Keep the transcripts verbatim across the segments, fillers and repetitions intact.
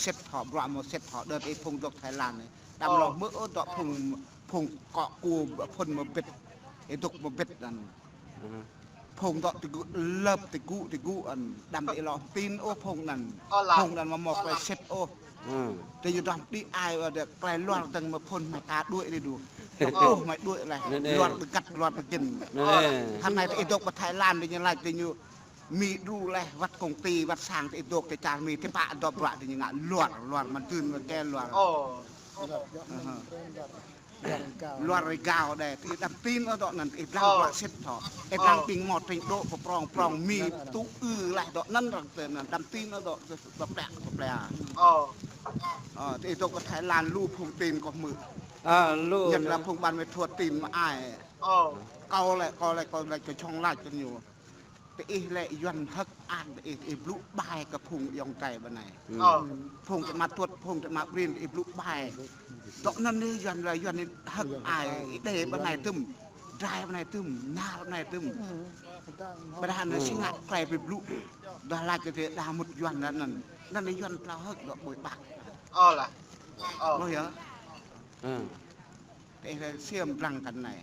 sĭt hŏ, bruă mơ̆ sĭt hŏ, đơ̆t ih phung dŏ Thái Lan anai. Đăm lŏ hmư̆ ôh dŏ phung, phung kŏ kua phŭn mơbĭt. Ih dŏ mơbĭt anŭn. Phung dŏ tơgŭ, lơ̆p tơgŭ, tơgŭ anŭn. Đăm ih lŏ tin ôh phung anŭn. Phung anŭn mơ̆ mơ̆ tơlơi sĭt ôh. Tơdah ñu dŏ đĭ ai ôh, đe tơlơi luar dơ̆ng mơ̆ phŭn mơ̆ ta đuaĭ đĭ đu. Tơdah mơ̆ đuaĭ laih. Luar tơgăt, luar tơgĭn. Hơnai tơ ih dŏ pơ Thái Lan đe ñu laĭ đe ñu Mi đru laih wăt công ty, wăt sang tơ ih dŏ tơ čar Mi tơpă dŏ bruă đe ñu ngă luar, luar mơ̆n tơ̆n mơ̆ kơ luar. Luar rơgao đe, tơ ih đăm tin ôh dŏ anŭn, ih dlăng bruă sĭt hŏ. Ih dlăng ƀing mơ̆ trình độ pơprong, prong Mi tŭ ư laih dŏ anŭn arăng tơ anŭn, đăm tin ôh dŏ, dŏ plĕ, dŏ plĕ. Tơ ih dŏ kơ Thái Lan lu phung tin kơ hmư̆. Lu. Nhất là phung ban mê thuot tin mơai. Kâo lĕ, kâo lĕ, kâo lĕ kơ čong lač kơ ñu. Tơ ih lĕ Yuan hơ̆k ang tơ ih, ih blŭ ƀai kơ phung ayŏng adơi ƀơi anai. Phung tơ mă tuăt, phung tơ mă ƀrin tơ ih blŭ ƀai. Dŏ anŭn ih Yuan lĕ Yuan ih hơ̆k ai, ih đe ƀơi anai tơm, drai ƀơi anai tơm, nar ƀơi anai tơm. Ƀơi anai si ngă tơlơi ƀu blŭ. Dah lač kơ tơ đa mŭt Yuan anŭn. Anŭn ih Yuan tlao hơ̆k dŏ ƀơi ƀă. Ơ lah. Ơ. Ƀơi yơh. Tơ ih lĕ siam dlăng kăn anai.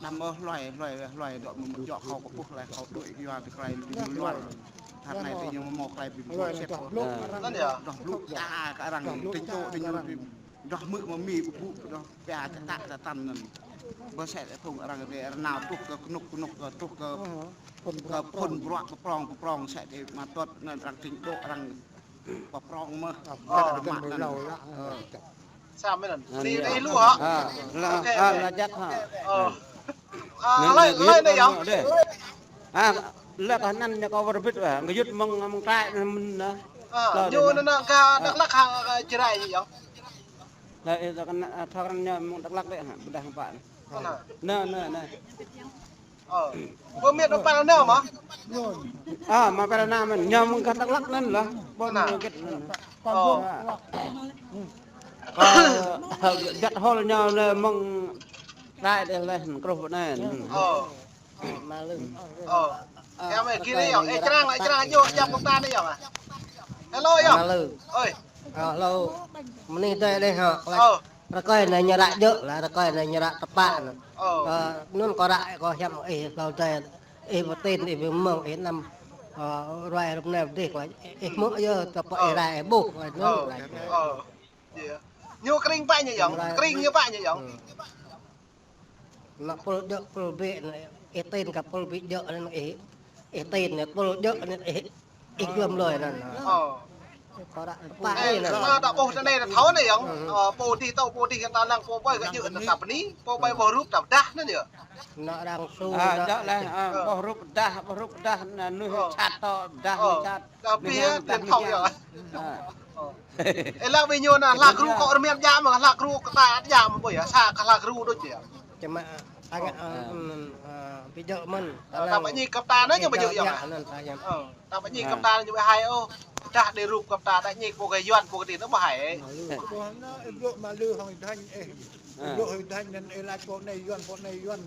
Đăm ôh hluai, hluai, hluai dŏ mơ̆ djŏ kâo kơpuh laih kâo đuaĭ yua tơ tơlơi ƀing ñu luar. Tơlơi anai tơ ñu mơ̆ mơ̆ tơlơi ƀing ñu sĭt. Dŏ blŭ ta kơ arăng tơ čô tơ ñu dŏ hmư̆ mơ̆ Mi ƀu ƀu dŏ pia čơkă tơtăn anŭn. Bơ sĕ tơ phung arăng tơ rơnao truh kơ kơnŭk kơnŭk kơ truh kơ, kơ phŭn bruă pơprong pơprong sĕ tơ mă tuăt anŭn arăng trình độ arăng pơprong mơ̆. Ơ, mă anŭn. Sa mơ̆n anŭn. Anai, anai lu hă? Lah, lah jăk hă. Hlơi, hlơi anai yơh? Lah kơ anŭn ñu kâo wơr bĭt wă, ngă yŭt mơ̆ng, mơ̆ng trại anŭn mơ̆n. Ñu anŭn gah Dak Lak hă, Jrai yơh? Lah, ih ta kơnă, thâo kơ anŭn ñu mơ̆ng Dak Lak đĕ hă, pơdah pă anai. Anai, anai, anai. Ơ. Pơmĭn pal nao mă? Ơ, mă pal nao mơ̆n, ñu mơ̆ng gah Dak Lak anŭn lah. Ƀôn gĕt anŭn. Ơ. Ơ, jăt hol ñu lĕ mơ̆ng trại đĕ leh, kruh anai. Ơ. Ơ. Em ơi, kiri yơh. Ê, črang, ê, črang, yơh, jam kông ta anai yơh. Hello yơh. Ơi. Hello. Mơnuih dơi đĕ hă. Ơ. Rơkơi anai ñu ră djơ̆ lah, rơkơi anai ñu ră tơpă anŭn. Ơ. Ơ, anŭn kâo ră kâo hiam ih kâo dơi, ih pơtĭn, ih pơmơ̆ng, ih anăm, ơ, ruai rŭp anai pơdih kâo, ih hmư̆ yơh, tơpă ih rai, ih ƀuh, kâo anŭn. Ơ. Ñu kring pă ñu yơh, kring ñu pă ñu yơh. Anŭn pul djơ̆, pul ƀĕ anŭn, ih tĭn kơ pul ƀĕ djơ̆ anŭn, ih, ih tĭn anŭn, pul djơ̆ anŭn, ih, ih glŏm lơi anŭn. Ơ. Kâo ră pă anai anŭn. Ơ, ta ƀuh tơ anai ta thâo anai yơh. Ơ, pô dih tâo, pô dih kơ ta lăng, pô ƀơi kơ djơ̆ anŭn ta bơni, pô ƀơi ƀuh rup ta pơdah anŭn yơh. Anŭn arăng su. Ơ, anŭn djơ̆ leh, ơ, ƀuh rup pơdah, ƀuh rup pơdah, anŭn nuih čat tŏ, pơdah nuih čat. Ơ. Ơ. Ơ. Ê, lăk ƀing ñu anŭn, hlak gru kơ rơmen djă mơ̆, hlak gru kơ ta djă mơ̆ ƀơi, sa kơ hlak gru đôč yơh. Čơma, ơ, ƀu djơ̆ mơ̆n. Ơ, ta ƀu ñik kơ ta anŭn ñu ƀu djơ̆ yơh. Ơ, ta ƀu ñik kơ ta ñu ƀu hai ôh. Dah đĭ rup kơ ta, ta ñik pô gah Yuan pô gah tih anŭn ƀu hai. Ƀuh anŭn, ih blŏ mă lư hŏng ih Thanh, ih blŏ hŏng ih Thanh anŭn, ih lač pô anai Yuan, pô anai Yuan.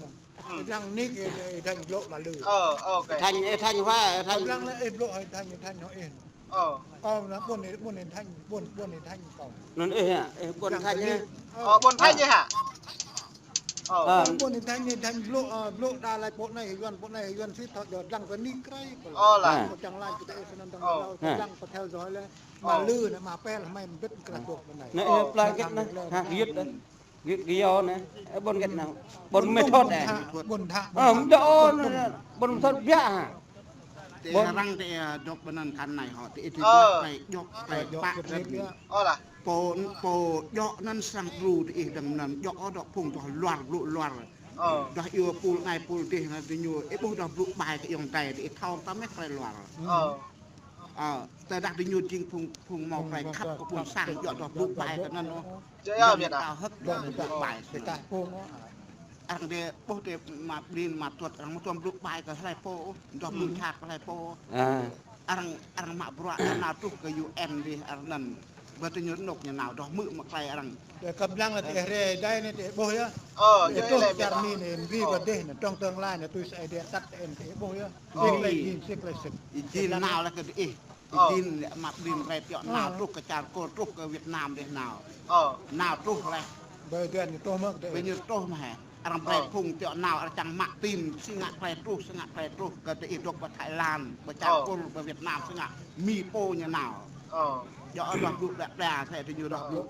Ih Thanh nik, ih, ih Thanh blŏ mă lư. Ơ, ơ, ih Thanh, ih Thanh wa, ih Thanh. Ih Thanh anai, ih blŏ hŏng ih Thanh, ih Thanh hŏng ih. Ơ. Kâo anŭn ƀuôn ih, ƀuôn ih Thanh, ƀuôn, ƀuôn ih Thanh kâo. Anŭn ih hă, ih ƀuôn Thanh ih. Ơ, ƀuôn Thanh ih hă? Ơ. Ƀuôn ih Thanh, ih Thanh blŏ, ơ, blŏ đa lač pô anai Yuan, pô anai Yuan sĭt thâo djơ̆ dlăng kơ nik krơi. Ơ lah. Kâo čang lač kơ tơ ih anŭn dlăng kơ hlâo, dlăng kơ theo dõi leh. Mă lư anai, mă pel, hmei mơbĭt krah dŏ pơ anai. Anai ih plơi gĕt anai, hă, gĕt anai. Gĕt gơyâo anai, ơ, ƀôn gĕt anai. Ƀôn mê thot anai. Ƀôn thă. Ơ, mơdô anai, ƀôn mê thot biă hă. Tơ arăng tơ, ơ, dŏ ƀơi anŭn kăn anai hŏ, tơ ih tơ djŏ, tơ djŏ, tơ pă. Ơ lah. Pô, pô djŏ anŭn srăng đru tơ ih dơ̆ng anŭn, djŏ dŏ phung dŏ luar, blŭ luar. Ơ. Dŏ iâu pul anai pul dih anŭn tơ ñu, ih ƀuh dŏ blŭ ƀai kơ ayŏng adơi, tơ ih thâo tơmĕh tơlơi luar. Ơ. Ơ, tơdah tơ ñu jing phung, phung mâo tơlơi khăp kơ ƀôn sang, djŏ dŏ blŭ ƀai kơ anŭn ôh. Djŏ yơh, ƀiă dah. Hơ̆k dŏ blŭ ƀai. Arăng đe ƀuh đe mă ƀrin mă tuăt, arăng mơ̆ tuăm blŭ ƀai kơ hlơi pô, dŏ blŭ čhat kơ hlơi pô. Arăng, arăng mă bruă, arăng nao truh kơ U N dih, arăng anŭn. Ƀơi tơ ñu rơnŭk ñu nao, dŏ hmư̆ mă tơlơi arăng. Đe kơp lăng anai tơ ih rai đai anai tơ ih ƀuh yơh. Ơ, ih djŏ truh leh čar Mi anai, Mi kơ dih anai, trong tương lai anai, tui sa ih đe tăt tơ ih ƀuh yơh. Ơ. Sĭt leh jing, sĭt leh sĭt. Jing nao leh kơ ih. Ơ. Jing lĕ mă ƀlin rai tiŏ nao truh kơ čar Kur, truh kơ Việt Nam dih nao. Ơ. Nao truh leh. Ƀơi dŏ ñu truh mơ̆ kơ dih. Ƀơi ñu truh mơ̆ hĕ. Arăng brơi phung tiŏ nao, arăng čang mă tin, si ngă klei truh, si ngă klei truh, kơ tơ ih dŏ pơ Thái Lan, pơ čar Kur, pơ Việt Nam, si ngă mi pô ñu nao. Ơ. Djŏ arăng ƀuh ƀlĕ ƀlĕ, thâo tơ ñu arăng ƀuh.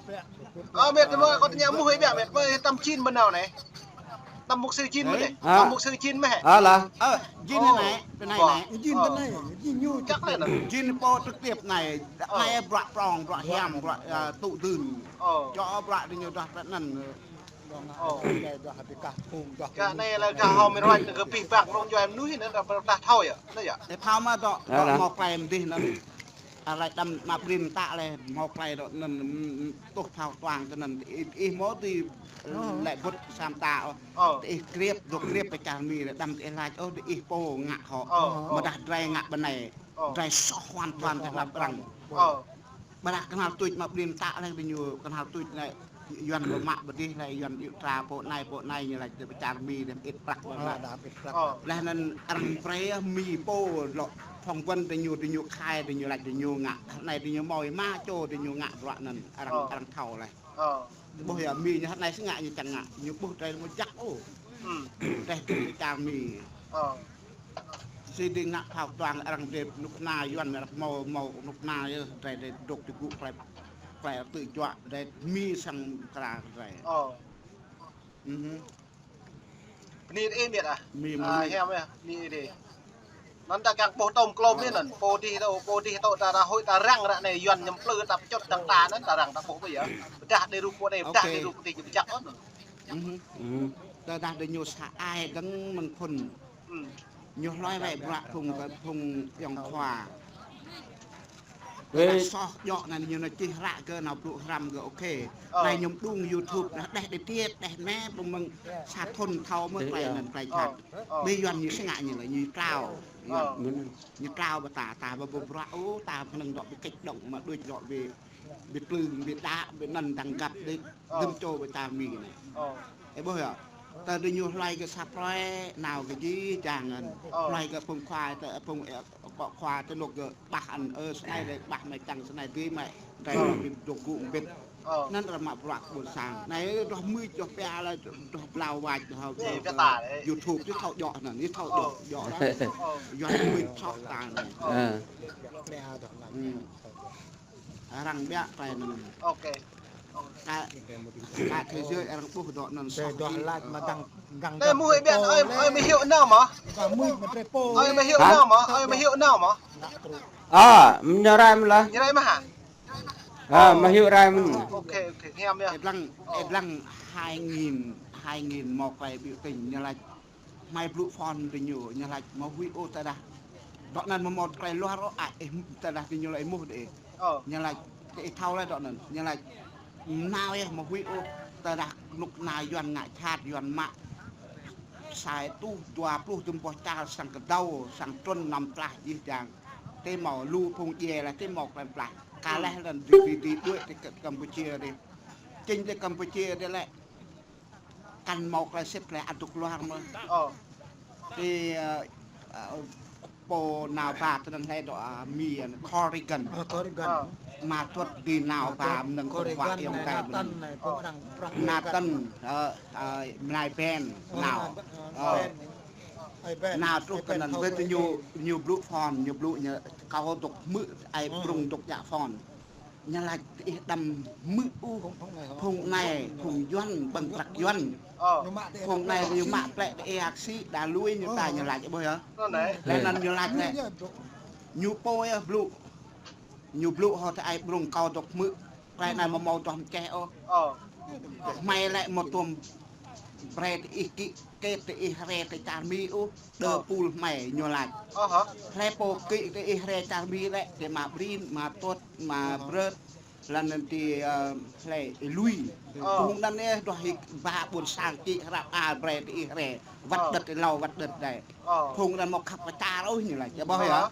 Ơ, mĕt, mơ̆ kâo tơña mơ̆ hơi ƀiă, mĕt, mơ̆ tăm jing ƀơi nao anai. Tăm mục sư jing mơ̆ anai. Hă? Tăm mục sư jing mơ̆ hĕ? Ơ, lah. Ơ, jing anai, pơ anai anai. Jing pơ anai, jing ñu. Chắc lĕ anŭn. Jing pô trực tiếp anai, anai bruă prŏng, bruă hiam, bruă, ơ, tŭ dưn. Ơ. Djŏ bruă tơ ñu dah pơ anŭn. Ơ. Kơ anai lĕ kơ hâo mơ̆ ruai kơ pih păng rong jua mơnuih anŭn dah pơdah thâo yơh. Anŭn yơh. Ơ, thâo mơ̆ dŏ, dŏ mơ̆ klei mơdih anŭn. Ơ, lĕ đăm mă ƀlin tăk lĕ, mơ̆ klei dŏ anŭn, ưm, tuh thâo tuang kơ anŭn. Ih, ih mơ̆ tui lĕ bŭt sam ta ôh. Ơ. Tơ ih kriep, dŏ kriep pơ čar Mi lĕ đăm tơ ih lač ôh, tơ ih pô ngă hŏ. Ơ, ơ. Mơ̆ dah drơi ngă ƀơi anai. Ơ. Drơi soh hoàn toàn tơ hlăp arăng. Ơ. Ƀơi anai kơnăl tuč mă ƀlin tăk lĕ tơ ñu kơnăl tuč lĕ Yuan ƀu mă ƀơi dih lĕ Yuan iâu tra pô anai, pô anai ñu lač tơ pơ čar Mi đăm ĭt prăk. Ơ, đăm ĭt prăk. Ơ. Leh anŭn arăng brơi Mi pô lŏ phỏng vấn tơ ñu, tơ ñu khai, tơ ñu lač tơ ñu ngă. Anai tơ ñu mơ̆ mă čô tơ ñu ngă bruă anŭn. Arăng, ơ, arăng thâo leh. Ơ. Ƀuh yơh Mi ñu hă anai si ngă ñu čang ngă. Ñu ƀuh drơi mơ̆ jak ôh. Ưm. Drơi tơ čar Mi. Ơ. Si dih ngă phao tuang arăng dêh kơnuk kơna Yuan arăng mơ̆, mơ̆ kơnuk kơna yơh, drơi dêh dŏ tơgŭ klei, klei tơjuă, drơi Mi sang kra drơi. Ơ. Mhm. Bơni ih mĕt ah. Mi, ơ, mi. Hiam yơh, bơni ih dih. Anŭn ta kiăng ƀuh tŏm klŏm yơh anŭn, pô dih tŏ, pô dih tŏ ta, ta hơi ta răng ră anai Yuan ñăm plư ta pơčŭt dăng ta anŭn ta răng ta ƀuh ƀơi yơh. Pơdah dêh rup pô anai, pơdah dêh rup pô dih ñu pơjăk anŭn. Mhm. Mhm. Tơdah dêh ñu sa ai dơ̆ng mơ̆ng phŭn. Ưm. Ñu hloi wơ̆t bruă phung, phung ayŏng khua. Ơ. Tơdah soh djŏ anŭn ñu nao čih hră kơ nao blŭ hrăm kơ ôkê. Ơ. Anai ñu mơđung YouTube anai đeh đeh tiet, đeh mĕ, ƀu mơ̆ng sa thŭn thâo mơ̆ klei anŭn klei jhat. Ơ. Ƀơi Yuan ñu si ngă ñu lĕ ñu trao. Ơ. Yuan. Ñu trao ƀơi ta, ta ƀu ƀuh bruă ôh, ta pơnơ̆ng dŏ ƀơi kĕč đŏng mă đuč dŏ ƀơi ƀơi plư, ƀơi đă, ƀơi anŭn dăng găp đih, ơ, dŭm čô ƀơi čar Mi anai. Ơ. Ih ƀuh yơh. Tơ dêh ñu hloi kơ sa prơi, nao kơ jih jang anŭn. Ơ. Hloi kơ phung khua, tơ phung, ơ, akŏ khua, tơ anŭn kơ ƀah anŭn, ơ, snei dêh, ƀah mơi čang snei dih mơi, drơi, ơ, ƀĭt dŏ gŭ ƀĭt. Ơ. Anŭn arăng mă bruă ƀôn sang. Anai, ơ, dŏ mưč, dŏ pia lĕ, dŏ blao wač, dŏ, ơ, dŏ, ơ, YouTube či thâo djŏ anŭn, či thâo djŏ, djŏ anŭn. Ơ. Yuan mưč soh ta anŭn. Ơ. Ơ. Ưm. Arăng biă klei anŭn. Ôkê. Kơ, kơ thế giới arăng ƀuh dŏ anŭn soh. Dŏ lač mă găng, găng. Tơ mơ̆ ih biă, ơi, ơi mơ̆ hyu nao mơ̆? Ơi mơ̆ hyu nao mơ̆? Ơi mơ̆ hyu nao mơ̆? Ơ, ñu rai mơ̆n lah. Ñu rai mơ̆ hă? Ơ, mơ̆ hyu rai mơ̆n. Ôkê, ôkê, hiam yơh. Ih lăng, ih lăng hai nghìn, hai nghìn mơ̆ klei biểu tình ñu lač hmâo blŭ phôn tơ ñu, ñu lač mơ̆ huĭ ôh tơdah. Dŏ anŭn mơ̆ mơ̆ klei luar ôh, ơ, ih, tơdah tơ ñu lĕ ih mŭt dih. Ơ. Ñu lač, tơ ih thâo lĕ dŏ anŭn. Ñu lač, nao yơh mơ̆ huĭ ôh, tơdah kơnuk kơna Yuan ngă jhat, Yuan mă. Sa êtuh dua pluh dŭm boh čar sang kơdâo, sang trŭn năm tlaih jih jang. Tơ mơ̆ lu phung djiê lĕ, tơ mơ̆ klei tlaih. Kah leh lăn dih, dih, dih đuaĭ tơ Campuchia dih. Čing tơ Campuchia dih lĕ. Kăn mâo klei sĭt klei adŭk luar mơ̆n. Ơ. Tơ, ơ, ơ, pô nao ba tơ anŭn hlơi dŏ, ơ, Mi, ơ, Corrigan. Ơ, Corrigan. Ơ. Mă tuăt dih nao ba mơnơ̆ng Corrigan, Cộng hòa Iông Cai mơnơ̆ng. Nathan anai, pô arăng prah Nathan, ơ, ơ, mơnai Ben, ơ, nao. Nathan, ơ, ơ. Ben. Ai Ben. Nao truh kơ anŭn, ƀơi tơ ñu, ñu blŭ phôn, ñu blŭ ñu kâo dŏ hmư̆, ai Brŭng dŏ djă phôn. Ñu lač tơ ih đăm hmư̆ ôh, phung anai, phung Yuan, ƀơ̆ng prăk Yuan. Ơ. Phung anai ñu mă plĕ tơ ih ăt sĭ, đa lui ñu ta ñu lač ƀuh yơh. Anŭn anai. Leh anŭn ñu lač lĕ. Ñu pô yơh blŭ. Ñu blŭ hŏ tơ ai Brŭng kâo dŏ hmư̆. Klei anai mơ̆ mâo dŏ mơčeh ôh. Ơ. Hmei lĕ mơ̆ tuôm brơi tơ ih kĭ kĕt tơ ih rai tơ čar Mi ôh. Đơ pul hmei ñu lač. Hlơi pô kĭ tơ ih rai čar Mi lĕ, tơ mă ƀrin, mă tuăt, mă brơt, lăn anŭn tơ, ơ, hlơi lui. Ơ. Phung anŭn ih dŏ hĭ ba ƀôn sang čĭ hră a brơi tơ ih rai. Wăt đĕt êlâo, wăt đĕt đai. Ơ. Phung anŭn mơ̆ khăp kơ čar ôh ñu lač. Ih ƀuh yơh.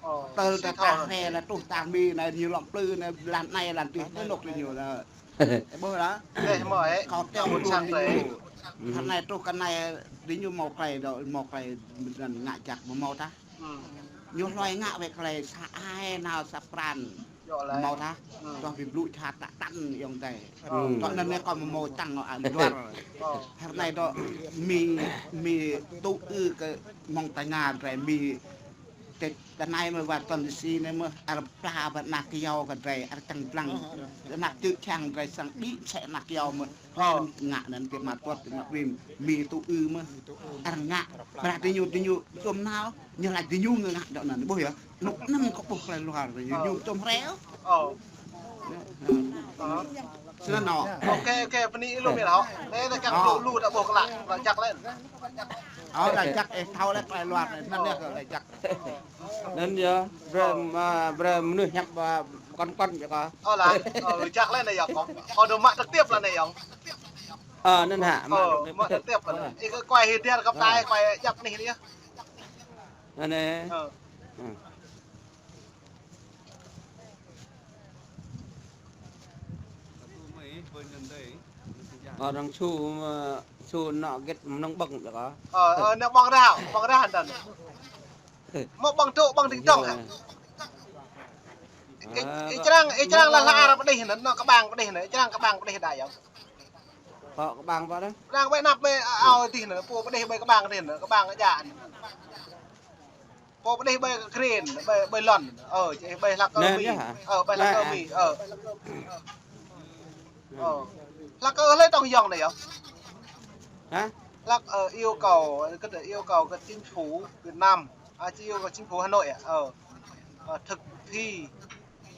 Ơ. Tơl tơ ta rai lĕ truh čar Mi anai ñu lŏm plư anai, lăn anai lăn dih, tơ anŭn lĕ ñu lač. Ih ƀuh yơh. Kâo tơl ƀuh ñu. Hră anai truh kơ anai, dih ñu mâo klei dŏ, mâo klei anŭn ngă jak mơ̆ mâo tah. Ưm. Ñu hluai ngă wơ̆t tơlơi sa ai nao sa pran. Hmâo tah, tơl ƀing blŭ ča tă tăn ayŏng adơi. Tơl anŭn anai kâo hmâo čang nao ăn luar. Hrơi anai dŏ Mi, Mi tŭ ư kơ mơ̆ng tơngan drơi Mi. Tơ-, tơ anai mơ̆ wơ̆t tơl anai mơ̆ ar pla ƀơi ană kyâo kơ drơi, ar čang blang. Ană čư̆ čang drơi sang đĭ mơsĕ ană kyâo mơ̆. Ơ. Ngă anŭn tơ mă tuăt tơ mă wĭm, Mi tŭ ư mơ̆. Ar ngă, ƀrah tơ ñu, tơ ñu, čôm nao, ñu laĭ tơ ñu ngă dŏ anŭn, ƀuh yơh. Anŭn, anŭn kâo ƀuh tơlơi luar, ñu, ñu čôm hrĕ. Ơ. Ơ. Snăn nao. Ôkê, ôkê, bơni lu Mi hŏ. Anai ta kiăng lu, lu ta ƀuh klă, ta jak lĕ. Ơ, ta jak, ơ, thâo lĕ tơlơi luar, anŭn lĕ, ta jak. Anŭn yơh, brơi, ơ, mă, brơi mơnuih hiăp, ơ, kŏn kŏn yơh kâo. Ơ lah, ơ, jak lĕ anai yơh kâo. Kâo dŏ mă trực tiếp lĕ anai yơh. Ơ, anŭn hă, mă, ơ, trực tiếp. Mă trực tiếp lĕ. Ơ. Ih kơ quay hĭ dia kăp tai, quay djăp anih anai yơh. Anai. Ơ. Ơ. Arăng su, ơ, su nao gĕt mơnơ̆ng ƀơ̆ng yơh kâo. Ơ, ơ, nao ƀơ̆ng rao, ƀơ̆ng rao anŭn. Mơ̆ ƀơ̆ng tŭ, ƀơ̆ng dĭng dŏng hă? Ih, ih črang, ih črang lah lah arăng pơđih anŭn, nao kơƀang pơđih anŭn, ih črang kơƀang pơđih đa yơh. Kơ kơƀang pơ anŭn? Đang ƀơi anăp ƀơi ao adih anŭn, pô pơđih ƀơi kơƀang adih anŭn, kơƀang aja anŭn. Pô pơđih ƀơi krin, ƀơi, ƀơi lŏn. Ơ, či ƀơi hlăk kơ Mi. Ơ, ƀơi hlăk kơ Mi, ơ. Ơ. Hlăk kơ hlơi tŏng yŏng anai yơh. Hă? Hlăk, ơ, yêu cầu, kơ yêu cầu kơ chính phủ Việt Nam, à, či yêu cầu chính phủ Hà Nội à, ờ, ờ, thực thi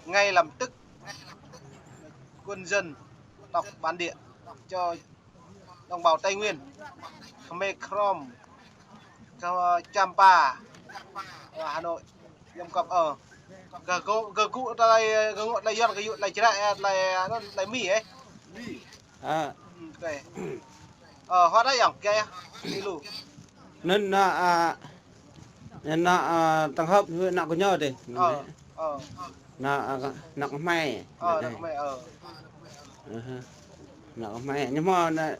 ngay lập tức quân dân tộc bản địa cho đồng bào Tây Nguyên, Khmer Krom, Champa, Hà Nội, Yom Kop, ơ. Gơgŭ, gơgŭ tơlơi, gơgŭ tơlơi Yuan, gơgŭ tơlơi Jrai, tơlơi, tơlơi Mi, ơ. Ơ. Ơ, hoa đa yŏng, kơ yơh, Mi lu. Anŭn nao, a, anŭn nao, a, tổng hợp hư nao kơ ñu dih. Ơ, ơ. Nao, a, nao kơ hmei. Ơ, nao kơ hmei, ơ. Nao kơ hmei. Ñu hmâo nao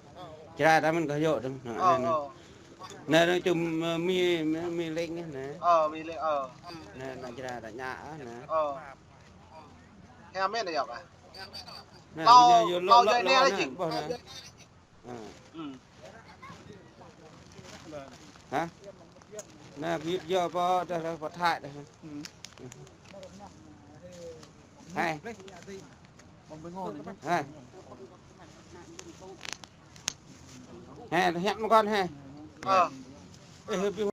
Jrai ta mơ̆n kơ yŏ dih. Ơ, ơ. Nao, nao čum, ơ, Mi, Mi, Mi Ling nao. Ơ, Mi Ling, ơ. Nao, nao Jrai ta ñă, nao. Ơ. Hea mĕn yŏk ah. Nao, lau, ñu, ñu lau lŏ, jai lŏ, nao nao, jing. Ƀuh nao. Ơ. Hă? Nao, kơ yŭt yua pơ, dah, dah, pơ Thái dah. Hai. Hai. Hai, hiăp mơ̆ng kâo hai. Ơ. Ơ, ƀing